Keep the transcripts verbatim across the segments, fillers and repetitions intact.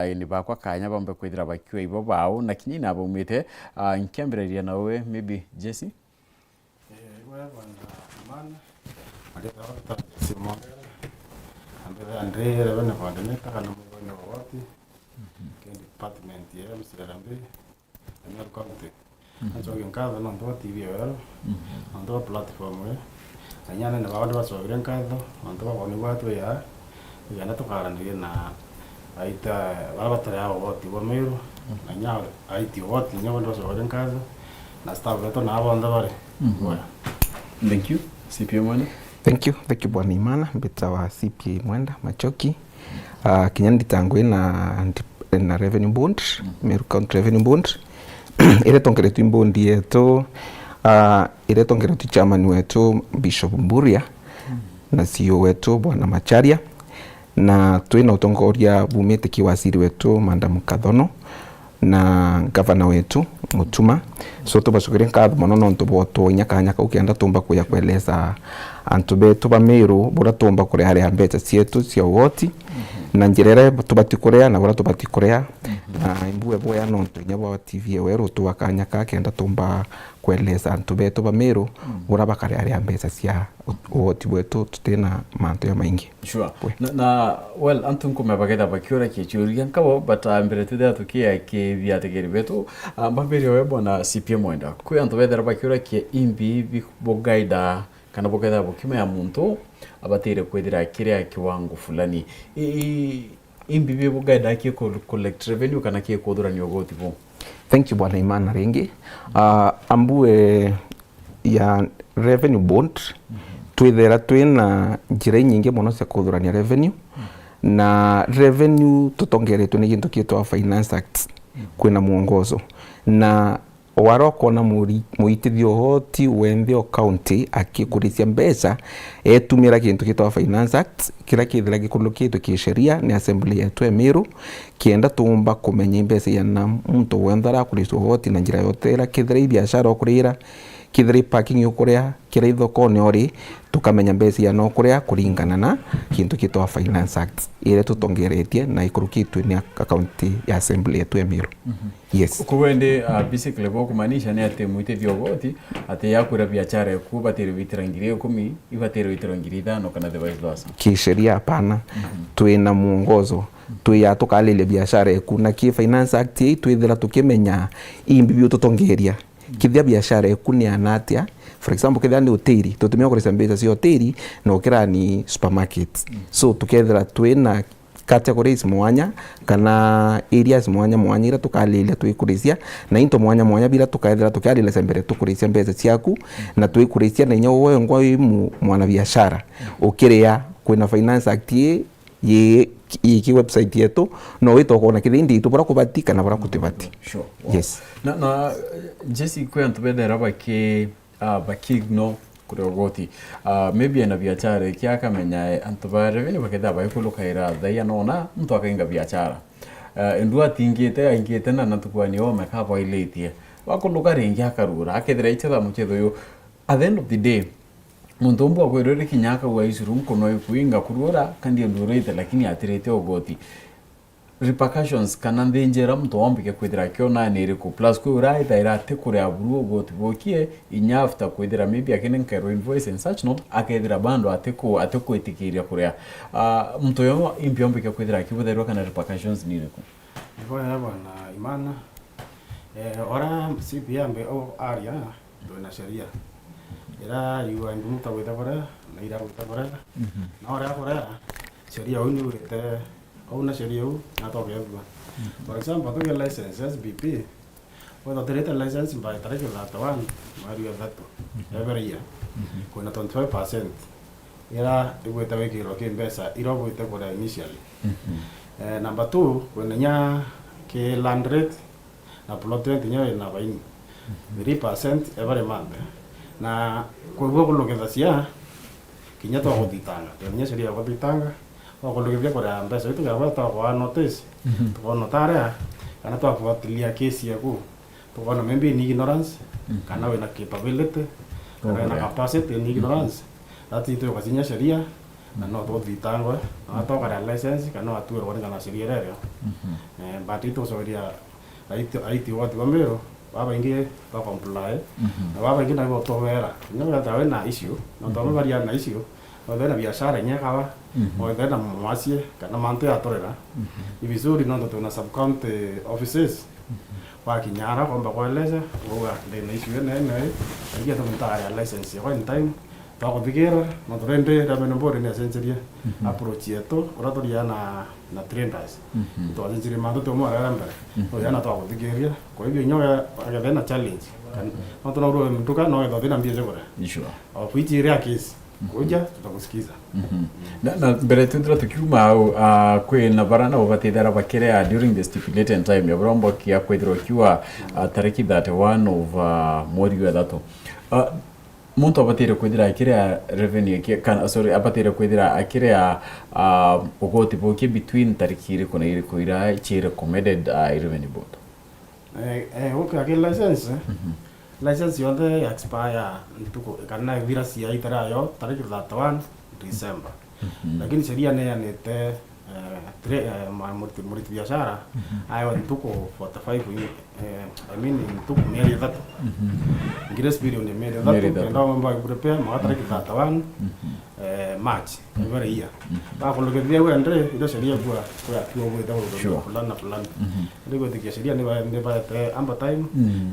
aini bakwa kanya bambe kwithira bakiwa ibo bao, na kinya inabaumite, ah, nkiambiriria nawe, maybe, Jesse? Eh, igwe bwana Imana, arita watu Jesse Mwongera, ambere andre revenue coordinator kana mwene wa woti, ke department ya M C R B, Emere County. Mhm. Ncokie nkatho nontu bwa T V Weru, mhm, nontu bwa platform ii. Na inya anene bao ndibacokire nkatho nontu bwa kwona igwatwe ya, igenda tukaranirie na aita bara batari a ugoti bwa Meru, mhm, na inya aiti ugoti inya bo ndibacokire nkatho, na staff betu na bonthe bari. Mhm. Oya. Thank you, C P A Mwenda. Thank you, thank you, Bwana Imana. Mbitawa C P A Mwenda Machoki. Ah, kinya nditangwe na, na revenue bond, mhm, Meru County Revenue Bond, iria tongeretwe i bondi yetu, ah, iria tongeretwe i chairman wetu Bishop Mburia, mhm, na C E O wetu Bwana Macharia, na twina utongoria bumite ki waziri wetu Madam Kathono, na ngavana wetu Mutuma. So, tubacokere nkatho mono nontu bwa utwonya kanya kau kenda tumba kuya kueleza antu betu ba Meru buria tumba kurearia mbeca cietu cia ugoti, mhm, na njira iria tubati kurea na buria tubati kurea. Mhm. Na imbue bwea nontu inya bwa T V Weru tuwa kanya ka kenda tumba kueleza antu betu ba Meru, mm, buria bakarearia mbeca cia u-, ugoti bwetu tutina mantu jamaingi. Sure. We. Na, na, well, antu nkume baketha bakiurakia ciuria nkabo, but, ah, mbere twithira tukiakithia ategeri betu, ah, mbambirie we bwana C P A Mwenda. Kwi antu bethira bakiurakia imbi bi-, bugaida kana bukethira bukimenya muntu abatire kwithira kiria kiwango fulani. I, i, imbi bi bugaida ki ku-, collect revenue kana ki kuthurania ugoti bu? Thank you, bwana Imana, ringi. Ah, ambue ya revenue board, mhm, twithira twina njira inyingi mono cia kuthurania revenue, mhm, na revenue tutongeretwe ni gintu gitwa Finance Act, mhm, kwina mwongozo. Na wara ukona muri-, muitithia ugoti wenthe o county akikurisia mbeca, etumira gintu gitwa Finance Act, kiria kithira gikurukitwe kisheria ni assembly yetu ya Meru, kienda tumba kumenya i mbeca iana muntu wenthe arakurisia ugoti na njira yothe iria, kithira i biashara ukurira, kethira i parking ukuria, kethira i thokone uri, tukamenya mbeca iana ukuria kuringana na gintu gitwa Finance Act, iria tutongeretie na ikurukitwe ni account ya assembly yetu ya Meru. Mhm. Yes. Koguo indi, ah, basically bo kumaanisha ni ati muitithia ugoti, ati yakwira biashara eku batire witira ngiri ikumi, ibatire witira ngiri ithano kana the vice versa? Kisheria, hapana. Mhm. Twina mwongozo. Twi ya tukariria biashara eku. Na ki Finance Act ii twithira tukimenya imbi biu tutongeria. Kethira biashara eku ni ana atia? For example, kethira ni hoteli, tutimenya kurisa mbeca cia hoteli na ukira ni supermarket. Mm. So, tukethira twina categories mwanya, kana areas mwanya mwanya iria tukariria twikurisia, na into mwanya mwanya biria tukethira tukiariria cia mbere tukurisia mbeca ciaku, na twikurisia na inya wengwa wi mu-, mwanabiashara. Mm. Ukiria, kwina Finance Act ii, yi, yi ki website yetu, no wite ukona kithindi itu bura kubati kana bura kutibati. Sure. Wow. Yes. Na, na, eh, Jesse, kwi antu bethera baki, ah, baki ignore kuria ugoti. Ah, maybe ena biachara iki akamenya, eh, antu ba revenue bakethira baikulukaira thaia nona muntu akainga biachara. Eh, endu atingite, aingite na natukwani ome kaboiletie. Wakuluka ringi akarura, akethira iche tha muchetho uyu. At the end of the day, muntu umwe akwirire kinya akauga, "Icuru nkuno ikuinga kurura, kandi ndurite, lakini atirite ugoti." Repercussions kana nthinjira muntu ombike kwithira akiona ni iriku? Plus, kwi uria ithaira atikuria buru ugoti bukie, inya after kwithira maybe akinenkerwa invoice and such not, akethira bando atiku-, atikwitikiria kuria. Ah, muntu uyo imbi ombike kwithira akibutherwa kana repercussions ni iriku? Ibo ya bwana Imana, eh, ora C P A ambe o aria, twina sheria. Ira yuga ndumu ta gwita kuria, na ira gwita kuria. Mhm. Na uria kuria, sheria uu ni wite, uu na sheria uu, na togethua. Mhm. For example, tuge license, S B P, wetha utirite license by tariki thirty-one mweri wa ithatu, mhm, every year, mhm, kwina twenty-five percent ira igwite wikirwa ki mbeca, ira ugwite kuria initially. Mhm. Eh, number two, kwina nya ki land rate, na plot rent inya wina baini. Mhm. Three percent every month. Na kwigua kulukithacia, kinya twakuthitanga. Twina inya sheria ya kuthitanga, twakulukithia kuria mbeca itu, kinya twakwaa notice, mhm, tukona utaria, kana twafuatilia case yaku, tukona maybe ni ignorance, mhm, kana wina capability, kana wina, okay, capacity, ni ignorance. That itu ukacinya sheria, na no tuthitangwe, na, mhm, twakarea license, kana watuirwa kuringana na sheria iria irio. Mhm. But itucokeria aiti, aiti woti ba Meru, babaingi ba comply, na babaingi nabo tubera. Inya wethira wina issue, no twamubaria na issue, no wethira na biashara inya ikawa, no wethira na mwasie, kana mantu yatorera. Ni vizuri nontu twina sub county offices, wakinya ara, kwamba kueleza, uga, "Ndina issue ene, ene, ene, ingia tumutare license yakwa in time." Twakuthigira, nontu rindi revenue board ni yacenjirie approach yetu, uria turiaa na, na traders. Twacenjirie mantu tumwe aria mbere. No yana twakuthigiria. Kwa hivyo, nyo agethe na challenge. Kan-, nontu no urue nduka, no wetha uthina mbia cia kuria. Sure. Of which area case, kuja, tutakusikiza. Na, na mbere twithira tukiuma au, ah, kwina bara nabo batithira bakiria during the stipulated time ya buria mbokia kwithirwa kiwa, ah, tariki thirty-one of, ah, mweri wa ithatu. Ah, muntu abatire kwithira akiria revenue ki-, kana, sorry, abatire kwithira akiria, ah, ugoti buki between tariki iriku na iriku ira ci recommended, ah, i revenue board? Eh, eh, okay, aki license, license yonthe ya expire ntuku, kana ithira cia itara yo tariki thirty-one December. Lakini sheria neyanite, eh, tre-, eh, ma-, muriti, muriti biashara aewa ntuku forty-five in-, eh, I mean, ntuku mieri ithatu. Grace period ya mieri ithatu, kenda wamba prepare mwa tariki thirty-one, eh, March, every year. Bakulukiria wende, iria sheria kwa, kwa kiwa gwita fulani na fulani. Indi gwitikia sheria ni ba-, ni baete ample time,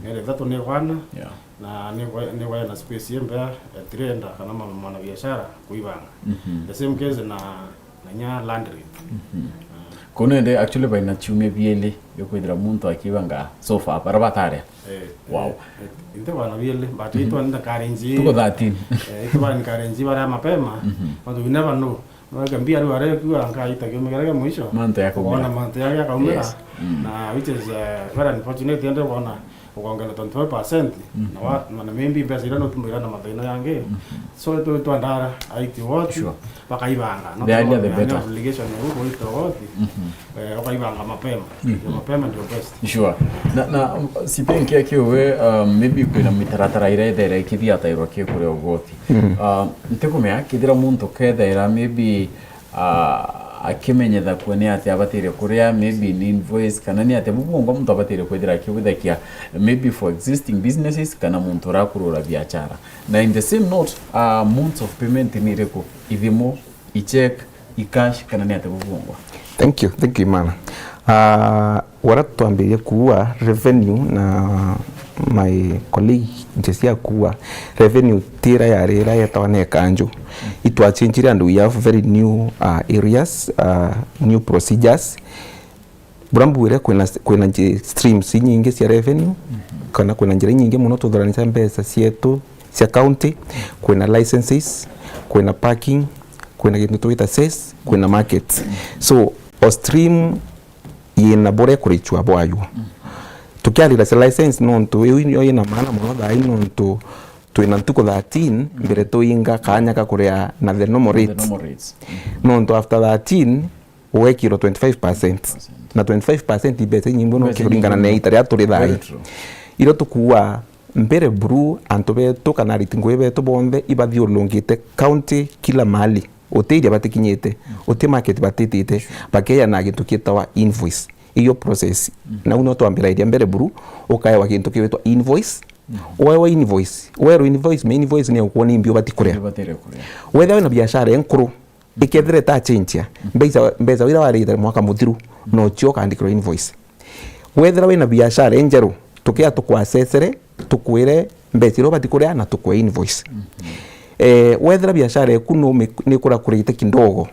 mieri ithatu ni kwana, na ni kwa, ni kwa na space imbea ya trader kana ma-, mwana biashara kuibanga. The same case na, na nya land rate. Kuu nende actually baina ciumia bieli bikwithira muntu akibanga so far, bara bataria. Eh, wow. Eh, inte bana bieli, but itwa nda encourage. Tuko thirteen. Eh, itwa encourage bara mapema, but we never know. Weka mbia riu arekua nkaita kiumia kiria kia mwisho. Mantu yakaumira. Ukoona mantu yake yakaumira. Yes. Na which is, eh, very unfortunate, ende ukoona ukongera twenty-five percent, na wa, na maybe mbeca iria nutumira na mathina yangi. So, tu, twandara aiti wote, bakaibanga. No the earlier the better. Obligation ya huko ito wote. Eh, ukaibanga mapema. Ndio mapema ndio best. Sure. Na, na, um, si pia nkia kiu we, um, maybe kwina mitaratara iria ithere ikithiatairwa ki kuria ugoti. Ah, ntikumea kethira muntu kethira maybe, ah, akimenyetha kuo ni atia abatire kuria, maybe ni invoice, kana ni atia bubungwa muntu abatire kwithira akibwithakia, maybe for existing businesses, kana muntu urakurura biashara. Na in the same note, ah, modes of payment ni iriku? Ithimu, i check, i cash, kana ni atia bubungwa? Thank you, thank you, Imana. Ah, wara twambirie kuua revenue na my colleague Jesse akuua revenue tira yari ira yetawa na ekanju. Itwachenjire and we have very new, uh, areas, uh, new procedures. Bura mbwire kwina, kwina nji-, streams inyingi cia revenue, kana kwina njira inyingi muno tuthuranisa mbeca cietu cia county, kwina licenses, kwina parking, kwina gintu twita cess, kwina markets. So, o stream yina buria ikurichwa bwayua. Tukiarira cia license nontu iu nio yina maana muno thaa ii nontu twina ntuku thirteen mbere tuinga kanya ka kuria na the normal rates. Nontu after thirteen, ugekirwa twenty-five percent. Na twenty-five percent i mbeca inyingi muno kuringana na ita riria turi thaa ii. Irio tukuua mbere buru, antu betu kana ariti ngugi betu bonthe ibathiurungite county kila mahali. Uti iria batikinyite, uti market batitite, bakeya na gintu kietawa invoice. Iyo process. Nau no twambirairia mbere buru, ukaewa gintu kiwitwa invoice. Wewa invoice. Werwa invoice, me invoice ni ukuona imbi ubati kuria. Wethira wina biashara enkuru, ikethira itachenjia, mbeca, mbeca wira warite mwaka muthiru, no cio ukandikirwa invoice. Wethira wina biashara injeru, tukia tukwasesere, tukwire mbeca iria ubati kuria na tukwe invoice. Eh, wethira biashara eku no mi-, ni kurakurite kidogo,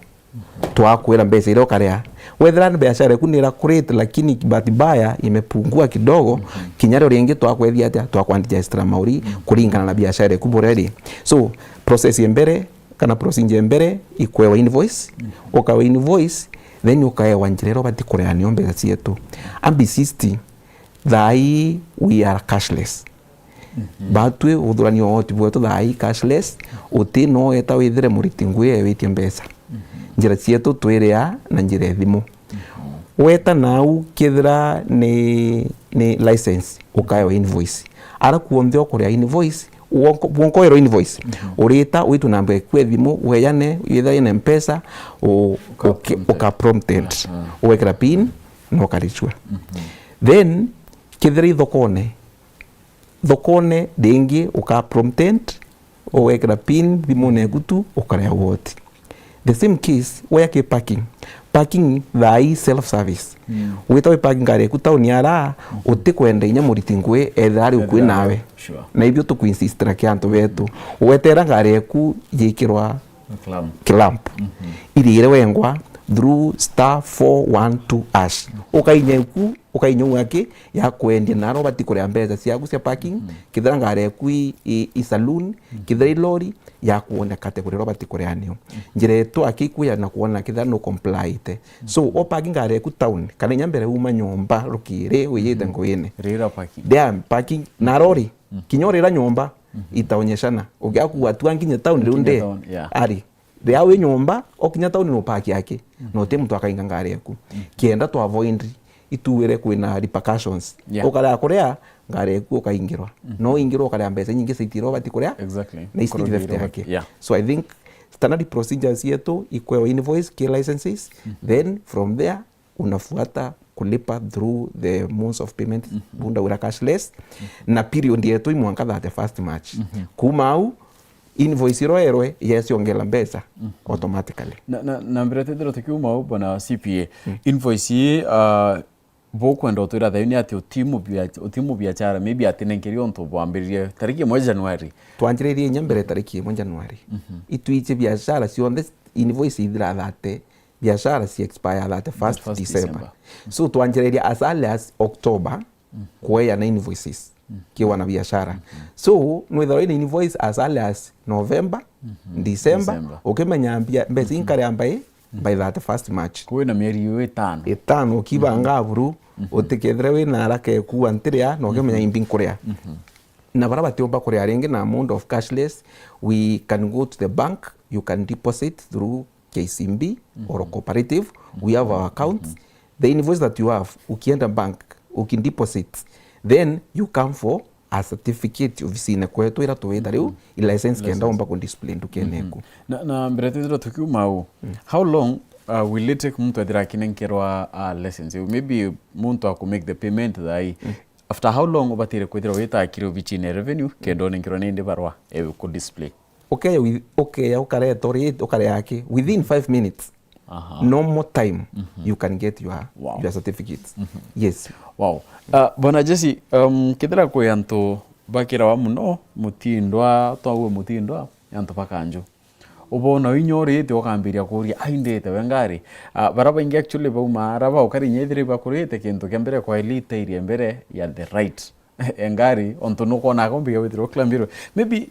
twakwira mbeca iria ukaria. Wethira biashara eku ni irakurite lakini bahati mbaya imepungua kidogo, kinya rio ringi twakwethia atia, twakwandikira extra mauri kuringana na biashara eku buria iri. So, process ya mbere, kana procedure ya mbere, ikwewa invoice, ukaewa invoice, then ukaewa njira iria ubati kuria nio mbeca cietu. A B C C T, thaa ii we are cashless. Batwi uthurania o woti bwetu thaa ii cashless, uti no weta withire muriti ngui ewitie mbeca. Njira cietu twiria na njira ya thimu. Weta nau kethira ni, ni license, ukaewa invoice. Ara kuonthe ukuria invoice, wonko-, wonkoerwa invoice. Urita, witwe namba eku ya thimu, weyane, withae na Mpesa, u-, uka prompted. Wekira pin, na ukaricua. Then kethira i thokone, thokone ringi uka prompted, ugekira pin thimune yaku tu, ukaria woti. The same case, waya ki parking. Parking thaa ii self service. Wita wi parking ngari yaku town ya raa, utikwenda inya muriti ngui ethira ari ukui nawe. Sure. Na ibio tukuinsistira ki antu betu. Ugwetera ngari yaku yikirwa clamp. Clamp. Iriire wengwa through star four one two hash. Ukainya iku, ukainya u aki ya kwendia, na aro bati kuria mbeca ciaku cia parking, kethira ngari yaku i, i, i saloon, kethira i lori, ya kuoneka ati kuria bati kuria nio. Njira yetu aki kuya na kuona kethira no complyite. So, o parking ngari yaku town, kana inya mbere uma nyomba rukiri, wijite nguine. Rira parking. There parking, na rori, kinya urira nyomba, itaonyeshana. Ugiakua tu nginya town riu ndi. Ari. Ria wi nyomba, okinya town no park yake. Na uti muntu akainga ngari yaku. Kienda to avoid ituwire kwina repercussions. Yeah. Ukaria kuria, ngari yaku ukaingirwa. No ingirwa ukaria mbeca nyingi ciaitire ubati kuria. Exactly. Na i still theft yake. Yeah. So I think standard procedures yetu ikwewa invoice, ki licenses, then from there unafuata kulipa through the modes of payment, bunda wira cashless, na period yetu i mwanka thirty-first March. Kuma au, invoice iroerwe yesiongela mbeca automatically. Na, na, na mbere twithirwa tukiuma au, bwana C P A, invoice ii, uh, bukwenda utwira thayu ni ati uti mubia-, uti mubiachara, maybe atinenkerie untu bwambiririe tariki imwe January. Twanjiririe inya mbere tariki imwe January. Itwiche biashara cionthe invoice ithira thirty, biashara ci expire thirty-first December. So twanjiriria as early as October kueana invoices ki wana biashara. So nwithirwa wina invoice as early as November, December, ukimenya mbia, mbeca inkarea mbai by thirty-first March. Kwina mieri iyo itano. Itano, ukibanga buru, utikethire wina haraka ekua ntiria, na ukimenya imbi nkuria. Na bara batiumba kuria ringi na mode of cashless, we can go to the bank, you can deposit through K C B or a cooperative, we have our accounts. The invoice that you have, ukienda bank, ukideposit, then you come for a certificate ofisine kwetu ira tuwita riu, i license kenda umba ku display ndukene eku. Na, na mbere twithirwa tukiuma au, how long, uh, will it take muntu ethira akinenkerwa, uh, license? Maybe muntu aku make the payment thaa ii. After how long ubatire kwithirwa wita kiri obichine ya revenue, kenda unenkerwa nindi barua, eh, ku display? Ukeya wi-, ukeya ukareta uri, ukarea aki. Within five minutes, normal time, you can get your, your certificates. Yes. Wow. Uh, Bwana Jesse, um, kethira kwi antu bakirawa muno mutindwa, twaue mutindwa, antu ba kanju. Ubona inya urite ukambiria kuria, "Ai, ndite we ngari?" Ah, bara baingi actually bauma ara baukari inya ithire ibakurite kintu kia mbere kwa elite iria mbere ya the right. E ngari, ontu nukwona akombikia gwithirwa uklambirwe. Maybe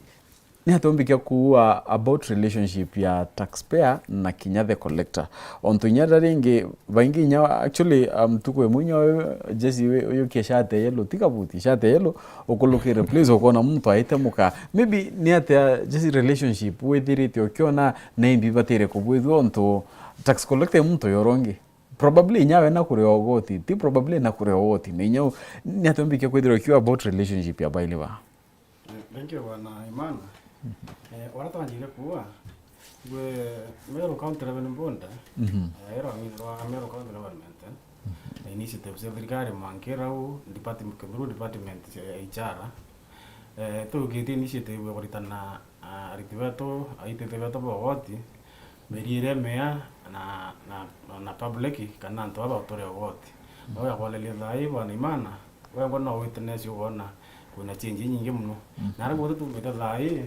ni atombikia kuua about relationship ya taxpayer na kinya the collector. Ontu inya riria ringi, baingi inya actually, um, ntuku imwe inya we, Jesse, we, uyukia shati ya yellow, tiga buti, shati ya yellow, ukulukire please, ukona muntu aite muka. Maybe ni atia just relationship withirite ukiona na imbi batire kubwithua ontu tax collector i muntu yorongi. Probably inya we na kuria ugoti, ti probably na kuria ugoti. Na inya u-, ni atia umbikia kwithirwa ukiwa about relationship ya baili ba? Eh, thank you, bwana Imana. Eh, wala twanjire kuwa, Gwe Meru County Revenue Board, eh, ira rwa Meru County Government, eh, na initiatives cia thirikari mwankira u department, through department cia H R, eh, tugitie initiative ya kuritana, ah, ariti betu, aitithia betu ba ugoti, mieri iria mia na, na, na public kana antu aba baturi ugoti. Bau ya kwareria thaa ii, bwana Imana, wengwa no witness ukoona kwina change inyingi muno. Na aria gutu tumite thaa ii,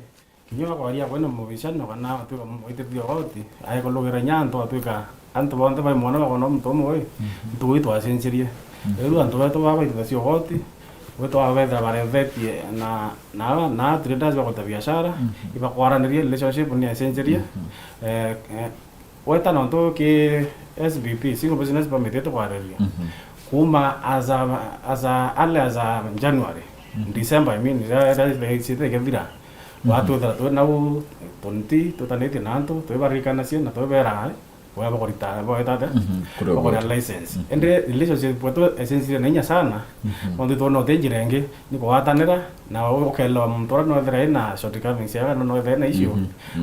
kinya wakwaria kwina mubicano kana atwika mwitithia ugoti, aikulugira inya antu atwika antu bonthe bai mwana bakona muntu umwe wi, ntugu ii twacencerie. Riu antu betu baba baitithacia ugoti, gwe twabethira barethetie na, na, na traders bakuruta biashara, ibakwaraniria relationship ni yacencerie. Eh, eh, Weta nontu ki S B P, Single Business Permit, itukwariria. Kuuma as a, as a, early as a January, December, I mean, ira, ira, ira, ciite ikithira. Watwithira twi nau, tunti, twitanitie na antu, twibaririkanacia na twibera, eh, boya bakurita, boya tate, kuria bakuria license. Indi relationship yetu essentially na inya sana, nontu twona uti njira ingi, ni kugwatanira, na u-, ukeelewa muntu uria no ethira ena shortcomings yawe, kana no ethira ena issue,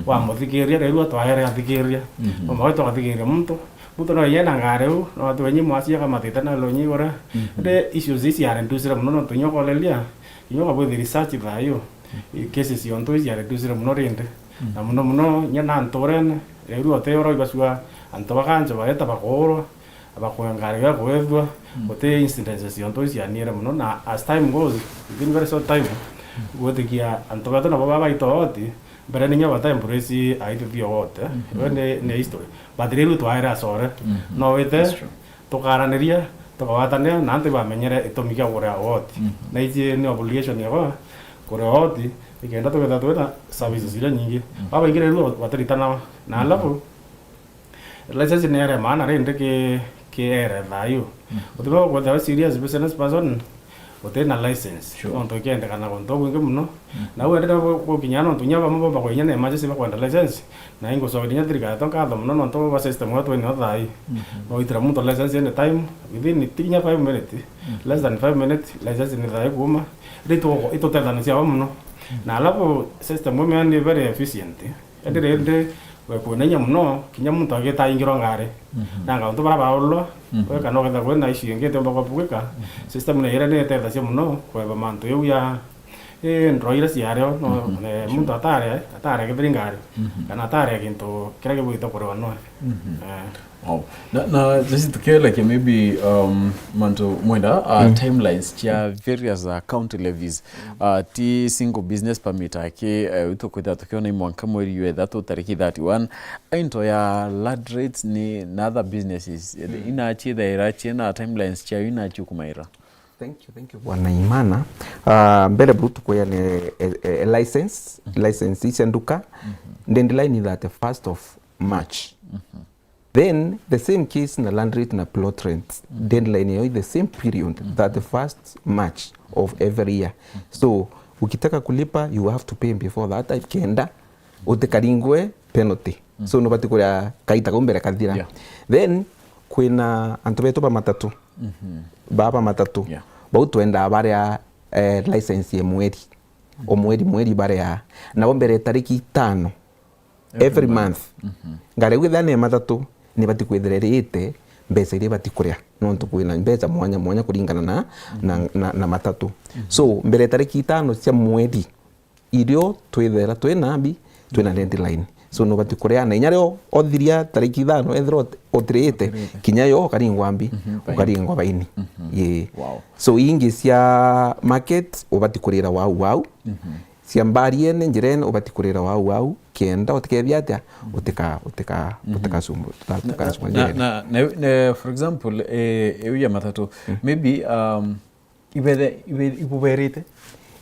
wamuthikiria, riu twaere athikiria. Mama wetu agathikiria muntu, Muntu no inya na ngari u, no atu wenye mwasi akamatite na lonyi igore. Mhm. Indi issues ici cia reducire mono, nontu inya ukoreria, inya ukabwithia research thayu, i cases cionthe ici cia reducire mono rindi. Mhm. Na mono mono inya na nturene, riu ote oro ibacua antu bakanjo bareta bakuurwa, bakwe ngari ya kuethua, mhm, guti incidences cionthe ici cianiire mono. Na as time goes, within very short time, gwitikia antu betu nabo babaita oti, mbere ni inya bata embrace aiti thio wote. Mhm. Iyo ni, ni history. But riu twaere acore. Mhm. No wite, that's true, tukaraniria, tukagwatanira, na antu bamenyere itumi kia kuria woti. Mhm. Na iji ni obligation yakwa kuria woti, ikenda tuketha twina services iria nyingi. Mhm. Babaingi riu batiritanawa. Na, mhm, alafu, license ni ere maana rindi ki, ki ere thayu. Mhm. Utiba kwethira serious business person, uti na license. Sure. Nontu ikiendekana guntu kwingi mono. Mm. Na u endete gu-, gukinya nontu inya bamwe bomba kwinya na emergency bakwenda license, na ingucokeria inya thirikari yetu nkatho mono nontu bwa system iria twinio thaai. Mhm. No witire muntu license any time, within ti kinya five minutes, mm, less than five minutes, license ni thaai kuuma. Ri itugo-, itutethanagia abo mono. Mm. Na alafu system imwe ni very efficient. Indi rindi, we kwina inya mono, kinya muntu agita aingirwa ngari. Mhm. Nanga untu bara baulwa, mhm, we kana uketha kwina issue ingi itiumba kwabugika, mhm, system ni iria ni itethagia mono kweba mantu jau ya, ii, ndoro iria ciario, no, mhm, eh, sure, muntu atare, atare kithiri ngari, mhm, kana atare kintu kiria kibwite kuriwa noe. Mhm. Eh. Wow. Na, na just tukielekia maybe, um, mantu mwenda, uh, mm, timelines cia various, uh, county levies. Uh, ti single business permit aki, uh, tukwithira tukiona i mwanka mweri wa ithatu tariki thirty-one. Into ya land rates ni na other businesses. Mm. Inachi thaira china timelines chiao inachi ukumaira. Thank you, thank you, Bwana Imana. Uh, mbere buru tukwia ni, eh, eh, license, mhm, license icia nduka. Mhm. Deadline is thirty-first of March. Mhm. Then the same case na land rate na plot rent. Mm. Deadline yao is the same period, mm, thirty-first March of every year. Mm. So ukitaka kulipa, you have to pay before that time, kenda utikaringwe penalty. Mm. So nubati kuria kaita kau mbere kathira. Yeah. Then kwina antu betu ba matatu. Mhm. Baba matatu. Yeah. Bau twendaa baria, eh, license ya mweri. Mm. O mweri, mweri baria. Nabo mbere tariki itano. Every month. Mhm. Ngari iu ithane matatu, ni bati kwithira iriite mbeca iria ibati kuria. Nontu kwina mbeca mwanya mwanya kuringana na, na, na, na matatu. Mhm. So, mbere tariki itano cia mweri, irio twithera twina mbi, twina deadline. So, nubati kuria, na inya rio othiria tariki ithano, ethira ot-, otiriite, otiriite, kinya yo ukaringwa mbi, mhm, faini, ukaringwa faini. Mhm. Yee. Wow. So, ingi cia market, ubati kurira wau wau. Mhm. Cia mbariene, njirene, ubati kurira wau wau, kenda utikethia atia, mm, utika-, utika-, mhm, utikasumbu-, tuta-, na, tukasumbu na, njirene. Na, na, na, for example, eh, iu ya matatu, mm, maybe, um, ibethe-, ibe-, ibuberite?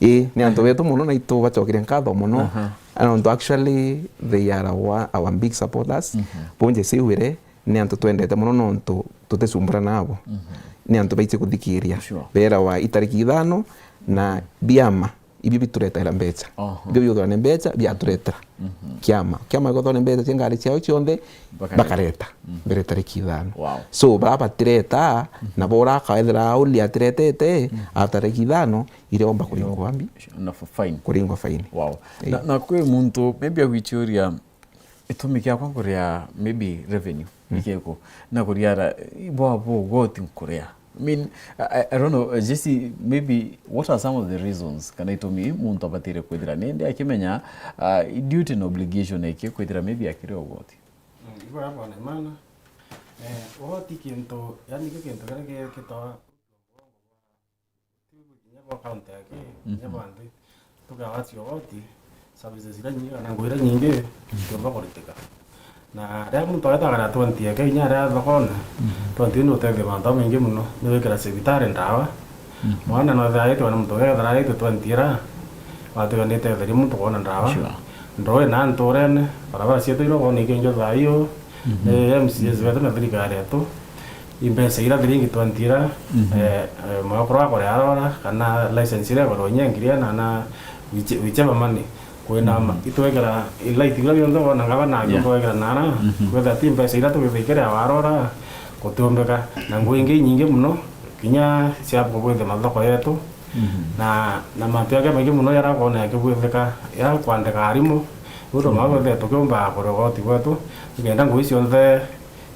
Ii, ni antu betu mono na itu bacokeria nkatho mono. Aha. Nontu actually they are our, our big supporters. Mhm. Bunje siwire, ni antu twendete mono nontu tutisumbura nabo. Mhm. Ni antu baici kuthikiria. Sure. Berawa itariki ithano na, mhm, biama. Ibio bituretera mbeca. Aha. Ibio biuthwa ni mbeca, biaturetera. Mhm. Kiama. Kiama gikothwa ni mbeca cia ngari ciao cionthe, bakareta, bakareta. Mhm. Mbere tariki ithano. Wow. So, bara batireta, mhm, na bora akaethira auli atiretete, mhm, after tariki ithano, iria omba kuringwa mbi. Na f-, fine. Kuringwa fine. Wow. Eh. Na, na kwi muntu, maybe agwichuria, gitumi kiakwa nkuria maybe revenue, mm, ni kiriku? Na kuria ra-, bwa bu goti nkuria. I mean, I, I, I don't know, uh, Jesse, maybe what are some of the reasons kana itumi muntu abatire kwithira nindi akimenya, uh, duty na obligation yake kwithira maybe akiri ugoti? Mm, igwa bwana Imana. Eh, ugoti kintu, yani, kio kintu kiria ki-, kitoa Ti kinya bwa county aki, kinya, mhm, bwa nthi. Tukewa ciogoti, services iria nyingi kana ngugi iria nyingi, mhm, itiumba kuritika. Na riria muntu ageta akarea twenty eke, kinya aria thokone, mhm, twenty ni utethia mantu jamaingi mono. Ni wikira cibitari ndawa. Mhm. Mwana no ethira aitwe ni muntu ugethira aitwe twenty ira, watiga ni itetheria muntu kwona ndawa. Sure. Ndoo ina nturene, barabara cietu iria ukwona ikienjwa thaa iu, mhm, ni M C As betu na thirikari yetu. I mbeca iria thiringi twenty iria, mhm, eh, eh, mwekuru akore arora, kana license iria igoro inya ngiri ina na which-, whichever money. Kwina ma-, mhm, itwekera i light iria bionthe wona ngaba na, yeah, twekera nara, mhm, kwetha ti mbeca iria tugithikire warora, gutiumbika. Na ngugi ingi inyingi mono, kinya cia kubwithia mathoko yetu, mhm, na, na mantu jangĩ maingĩ mono jaria ukwona jakibwithika, ja kwandika arimu, nontu, mhm, mawethe tukiumba kurogoti gwetu, nikenda ngugi cionthe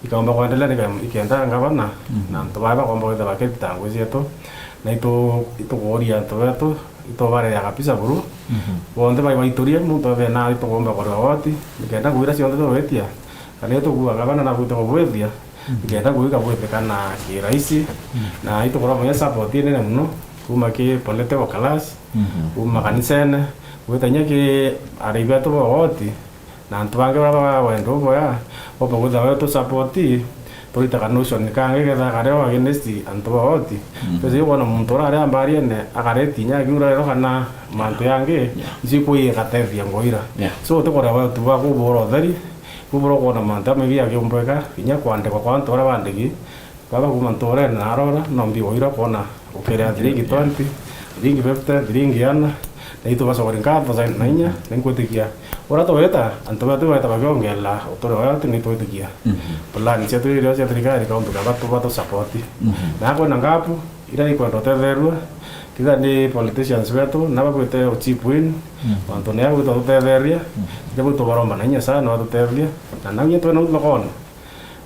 Ikaumba kwendelea nika-, ikenda ngavana, na antu baa bakomba kwithirwa bakirita ngugi cietu, na itu-, itukuuria antu betu, itubareaga kabisa buru. Bonthe bai baiturie, muntu ethire na itukumba kurua woti, nikenda ngugi iria cionthe tugwitia, kana itukuuga ngavana nabwite kubwithia, nikenda ngugi ikabwithika na kirahisi, na itukuromba support inene muno, kuma ki political class, kuma kanisene, gwita inya ki arai betu ba woti, na antu bangi baria ba wendo buya, boba kwithirwa betusapoti, turitaga notion kangi ketha kario against antu ba woti. Twiji kwona muntu uria ari ambariene akareti inya akiura rero kana mantu yangi, icio ikui igatethia ngoira. So, utikuria woti bwa kubura utheri, kubura kwona mantu jamaingi jakiumbika, inya kwandikwa kwa antu baria bandiki, baba kuma nturene na arora, no mbi waira kwona ukiria thiringi twenty, thiringi fifty, thiringi ana, na itu bacokeri nkatho za na inya, ni nkwitikia. Uria tugwita, antu betu beta bakiongerera uturi wao, ti ni twitikia. Plan cietu iria cia thirikari, kauntu kaba tu batu support. Na kwina ngapu, iria ikwenda utetherua, titha ni politicians betu, na bagwite u chip in, antu ni agwita tutetheria, titha bwitu baromba na inya sana batutethia, na na inya twena u bakona.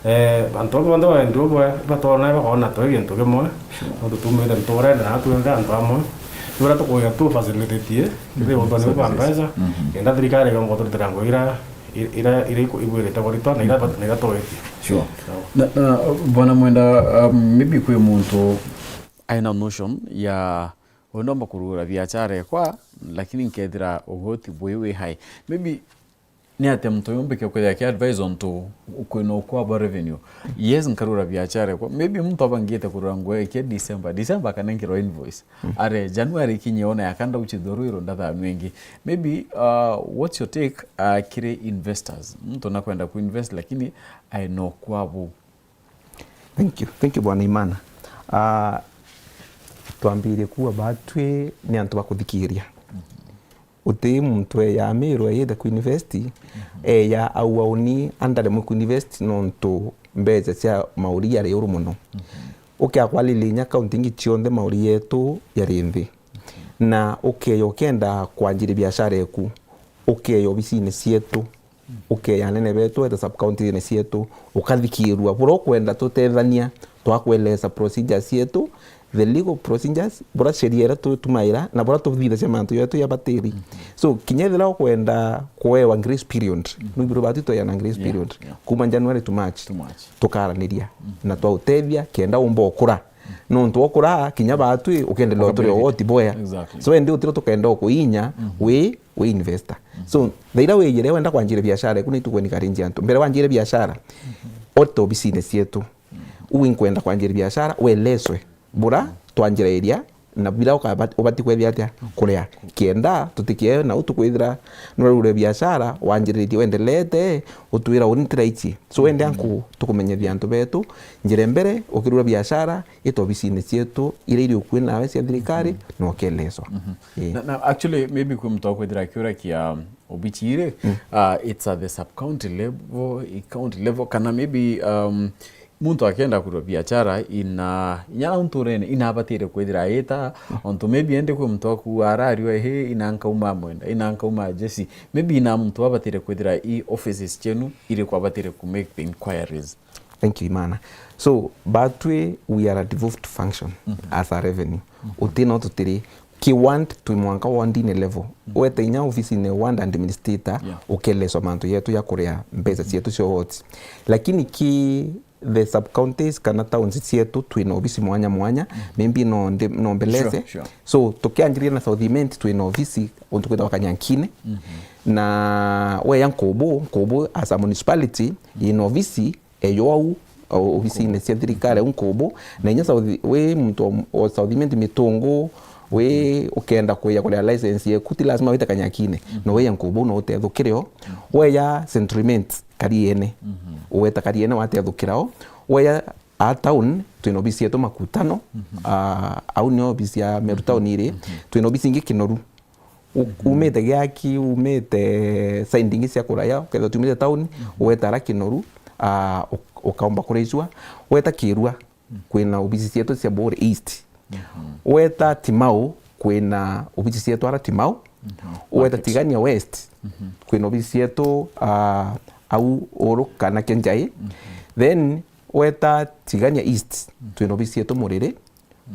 Eh, antu bau bonthe ba wendi bubwe, ibatwona, ibakoona twi gintu kimwe, nontu tuumite nturene na twinthe antu amwe. Ni uria tukuuga tu facilitate, kethira untu ni bwa mbeca, kenda thirikari igonga kuturitira ngugi iria, iria, iria iku-, ibwirite kuritwa na iria, na iria tugwitie. Sure. Na, na, Bwana Mwenda, um, maybe kwi muntu aina notion ya, "Uyu ndomba kurugura biashara ekwa, lakini nkethira ugoti bwi wi hai." Maybe ni atia muntu uyu mbike kwithira aki advise ontu kwina ukwa bwa revenue? Yes, nkarugura biashara ekwa. Maybe muntu abangite kurugura nguo ekia December. December akanenkerwa invoice. Are January ikinye ona yakanda uchithuru iro ndathanwa ingi. Maybe, uh, what's your take, uh, kiri investors? Muntu nakwenda ku invest lakini aina ukwa bu. Thank you. Thank you, Bwana Imana. Ah, twambirie kuuga batwi ni antu ba kuthikiria. Uti muntu eya Meru eyite kuinvest, eya au auni andaremwe kuinvest nontu mbeca cia mauri yari uru muno. Ukia kwaririria inya kaunti ingi cionthe mauri yetu yari nthi. Na ukeya ukenda kwanjiria biashara eku, ukeya obisine cietu, ukeya anene betu, eta sub-county-ine cietu, ukathikirua. Buria ukwenda tutethania, twakueleza procedures cietu, the legal procedures, buria sheria iria tutumaira, na buria tuthithagia mantu yetu ya batiri. So, kinya ethira ukwenda kuewa grace period, no ibiro batu tweana grace period. Kuma January to March, tukaraniria, na twautethia, kenda umba ukura. Nontu okura, kinya batwi, ukendelea uturi o woti bwea. So, endi utiro tukenda ukuinya, wi wi investor. So, thaira wijire wenda kwanjire biashara eku, ni tuku encourage antu. Mbere wanjire biashara, ote obisine cietu. Uu inkwenda kwanjire biashara, weleswe. Bura, twanjira iria, na bira ukaba-, ubati kwethia atia? Kuria. Kienda, tutikie, na utu kwithira nurarure biashara, wanjiririe, wendelete, utwira uni ntira ici. So, wende anku, tukumenyethia antu betu, njire mbere, ukirura biashara, ita obisine cietu, iria iri ukui nawe cia thirikari, na ukeleswa. Ii. Na, na actually, maybe kwi muntu akwithira akiura kia obici iri, uh, it's at the sub-county level, i county level, kana maybe, um, muntu akenda kurua biashara ina, inya nturene, inabatire kwithira aita, ontu maybe ende kwi muntu aku arariwa, "Hi, ina nkauma Mwenda, ina nkauma Jesse." Maybe ina muntu abatire kwithira i offices cienu iri kwabatire ku make the inquiries. Thank you, Imana. So, batwi, we are a devolved function as a revenue. Uti no tutiri, ki ward, twi mwanka ward-ine level. Weta inya office-ine ward administrator, ukeleswa mantu yetu ya kuria mbeca cietu cia ward. Lakini ki the sub-counties kana towns cietu, twina office mwanya mwanya, maybe no ndi-, no mbeleze. So, tukianjiria na South Imenti, twina office untu kwitagwa Kanyankine. Na weya Nkubu, Nkubu as a municipality, ina office eyo au, o-, ofisine cia thirikari au Nkubu, na inya South, wi muntu o, o South Imenti Mitungu, wi ukenda kuya kuria license yeku, ti lazima wite Kanyakine. No weya Nkubu, no utethukire o. Weya Central Imenti, Kariene. Weta Kariene, watethukira o. Weya a town, twina ofisi yetu Makutano, ah, au ni ofisi ya Meru town iri. Twina ofisi ingi Kinoru. U-, umite Giaki, umite side ingi cia kuraya, ukethirwa tumite town, weta ara Kinoru, ah, uk-, ukaomba kuraicua, weta Kirua, kwina obisi cietu cia Buri East. Weta Timau, kwina obisi cietu ara Timau. Weta Tigania West, kwina obisi cietu, ah, au uru kana Kenjai. Then weta Tigania East, twina obisi yetu Muriri.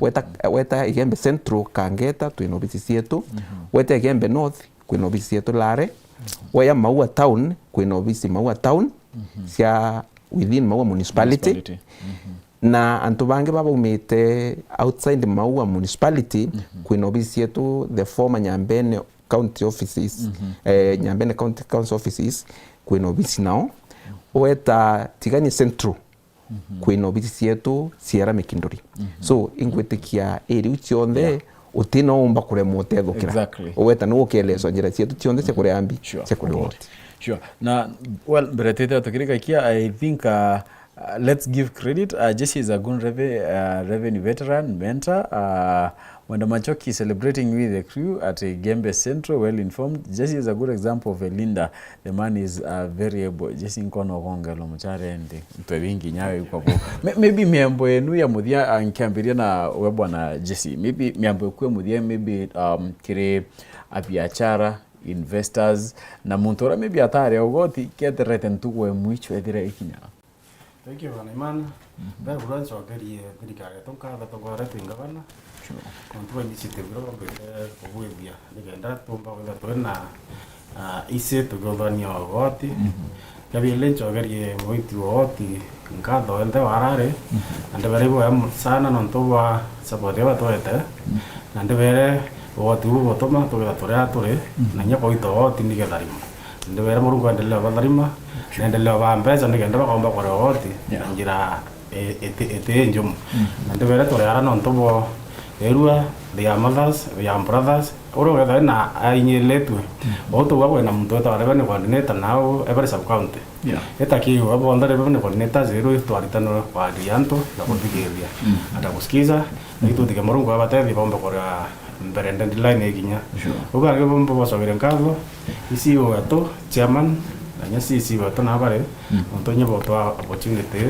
Weta, weta Igembe Central, Kangeta, twina obisi cietu. Weta Igembe North, kwina obisi cietu Lare. Waya Maua Town, kwina obisi Maua Town, cia within Maua Municipality. Municipality. Na antu bangi babaumite outside Maua Municipality, kwina obisi cietu, the former Nyambene County Offices, eh, Nyambene County Council Offices, kwina obisi nao. Weta Tigania Central, kwina obisi cietu ciera Mikinduri. So, ingwitikia area iu cionthe, utina umba kuremwa utethukira. Exactly. Ugweta ni ukieleswa njira cietu cionthe cia kuria mbi, sure, cia kuria woti. Sure. Na, well, mbere twithira tukirikakia, I think, uh, uh, let's give credit. Uh, Jesse is a good reve-, uh, revenue veteran, mentor. Uh, Mwenda Machoki celebrating with the crew at Igembe Central, well informed. Jesse is a good example of a leader. The man is, uh, very able. Jesse nkono gongelwa muchare ndi. Ntwe wingi nyawe kwa bo. May-, maybe miambo yenu ya muthia, ah, nkiambiria na we bwana Jesse. Maybe miambo yeku ya muthia, maybe, um, kiri abiachara, investors, na muntu uria maybe atari ugoti, keterete ntugu ya mwicho ethire ikinya. Thank you, bwana Imana. Mbere bura ncokerie thirikari yetu nkatho tugware twi ngavana. Sure. Nontu bwa initiative iria bambite kubwithia, nikenda tumba kwithirwa twi na, ah, isi tukiuthania ugoti. Kabiri ncokerie mwiti wa ugoti nkatho wenthe warari, na ndibere iboya sana nontu bwa support iria batwete, na ndibere ugoti buu butuma tukethirwa turi aa turi, na inya kwita ugoti niketharima. Ndibere Murungu endelee obatharima, na endelee obaa mbeca nikenda bakomba kuria ugoti na njira i-, iti-, iti njumu. Na ndibere turi ara nontu bwa irua, they are mothers, they are brothers. Uria ukethira na ainyiritue, o tauga kwina muntu wetagwa revenue coordinator nau every sub county. Yeah. Ita kiu, abo bonthe revenue coordinators, irua twaritanwe kwaria antu na kuthikiria, ata gusikiza, na itutike Murungu abatethie bombe kuria mbere deadline ikinya. Sure. Ubangi bombe bocokere nkatho, E C O wetu, chairman, na inya C E C wetu na bari, nontu inya botwa opportunity,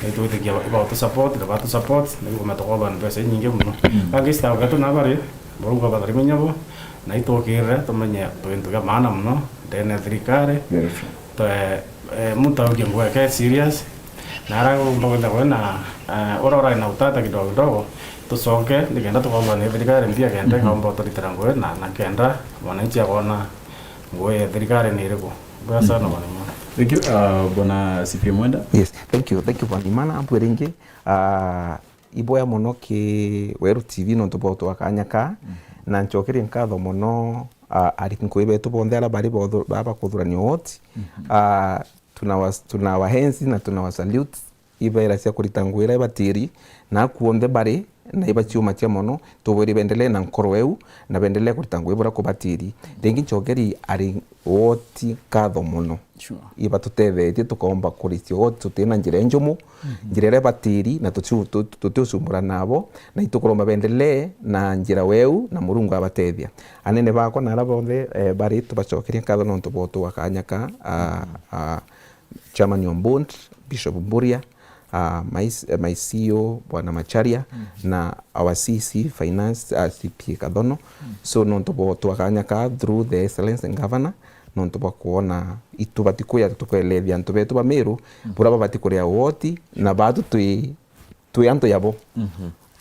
na itwitikia ba-, ibatu support, na batu support, na igomba tukothwa ni mbeca inyingi muno. Bangi staff wetu na bari, Murungu abatharime inya bo, na itukirire tumenye twintu kia maana muno ndene ya thirikari. Very true. Twe, eh, muntu aukie nguo yake serious. Na ara umba kwenda kwena, eh, ura urari na utata kidogo kidogo, tucoke, nikenda tukomba ni thirikari mbia kenda ikaomba uturitira nguo na, na kenda mwananchi akona nguo ya thirikari ni iriku. Mbwega sana, bwana Imana. Thank you, uh, bwana C P M Mwenda. Yes, thank you, thank you, bwana Imana. Ambwe ringi, uh, iboya muno ki Weru T V nontu bwa utwa kanya ka, na ncokerie nkatho muno, uh, ari nkui betu bonthe ara bari bothu-, baba kuthurania woti. Uh, tunawas-, tunawahenzi na tunawasalute. Ibera cia kurita ngugi iria ibatiri, na akuonthe bari, na ibaciumatia mono, tubwiri bendelee na nkoro eu, na bendelee kurita ngugi buria kubatiri. Ringi ncokeri ari woti nkatho mono. Sure. Ibatutethetie tukomba kuricia woti tutina njira injumu, njira iria ibatiri, na tutiu-, tu-, tutiucumbura nabo, na itukuromba bendelee na njira weu, na Murungu abatethia. Anene bakwa na ara bonthe, eh, bari tubacokerie nkatho nontu bwa utuga kanya ka, a, a, Chairman Ombund, Bishop Mburia, ah, my, eh, my C E O, Bwana Macharia, na our C C Finance, ah, C P A Kathono. So, nontu bwa utwa kanya ka through the Excellency Governor, nontu bwa kwona itubati kuya tukwelethia antu betu ba Meru, buria babati kuria woti, na batu twi twi antu yabo.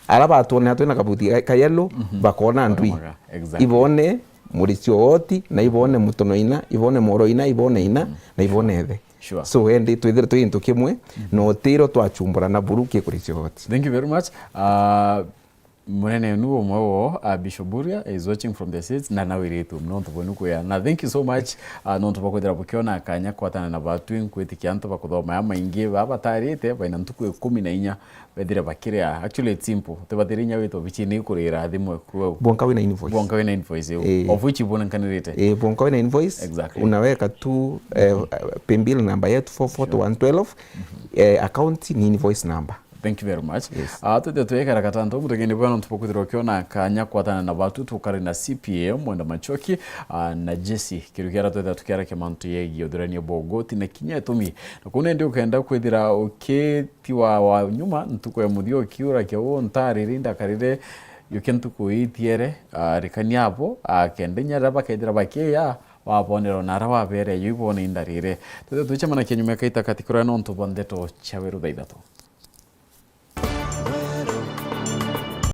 Ara batwonera twina kabuti ka, ka yellow, bakona ndwi. Exactly. Ibone muricio woti, na ibone mutono ina, ibone moro ina, ibone ina, na ibone ethe. Sure. So, endi twithire twi into kimwe, na utiro twachumbura na buru ki kuricio woti. Thank you very much. Uh, munene nu umwe wo, uh, Bishop Buria is watching from the States, na nawiritwe muno ntu bwenu kuya. Na thank you so much, uh, nontu bwa kwithira bukiona kanya kwatana na batwi, nkwitikia antu bakuthoma ya maingi, ba batarite, baina ntuku ikumi na inya, bethire bakiria. Actually, it's simple. Tibathire inya witwa bichini kurira thimu eku au. Bwonka wina invoice. Bwonka wina invoice au. Eh. Of which ibonenkanirite. Eh, bwonka wina invoice. Exactly. Unaweka tu, eh, paybill number yetu four four two one twelve, eh, account ni invoice number. Thank you very much. Yes. Ah, twite twekara katanto, mutegeni bwa nontu bwa kwithirwa ukiona kanya kwatana na batu tukari na C P A, Mwenda Machoki, ah, na Jesse. Kiru kiara twethira tukiarakia mantu yegie uthurania bwa ugoti na kinya itumi. Na kuu nindi ukenda kwithira uki- ti wa, wa nyuma, ntuku ya muthia ukiura kia uu ntariri ndakarire, yukia ntuku itiere, ah, rikania abo, ah, kenda inya riria bakethira bakiya, wabonere o na aria wabeere yo ibone indarire. Twithwe twicemanakia nyuma ya kaita kati kuria nontu bwa ndeto cia weru thaa ithatu.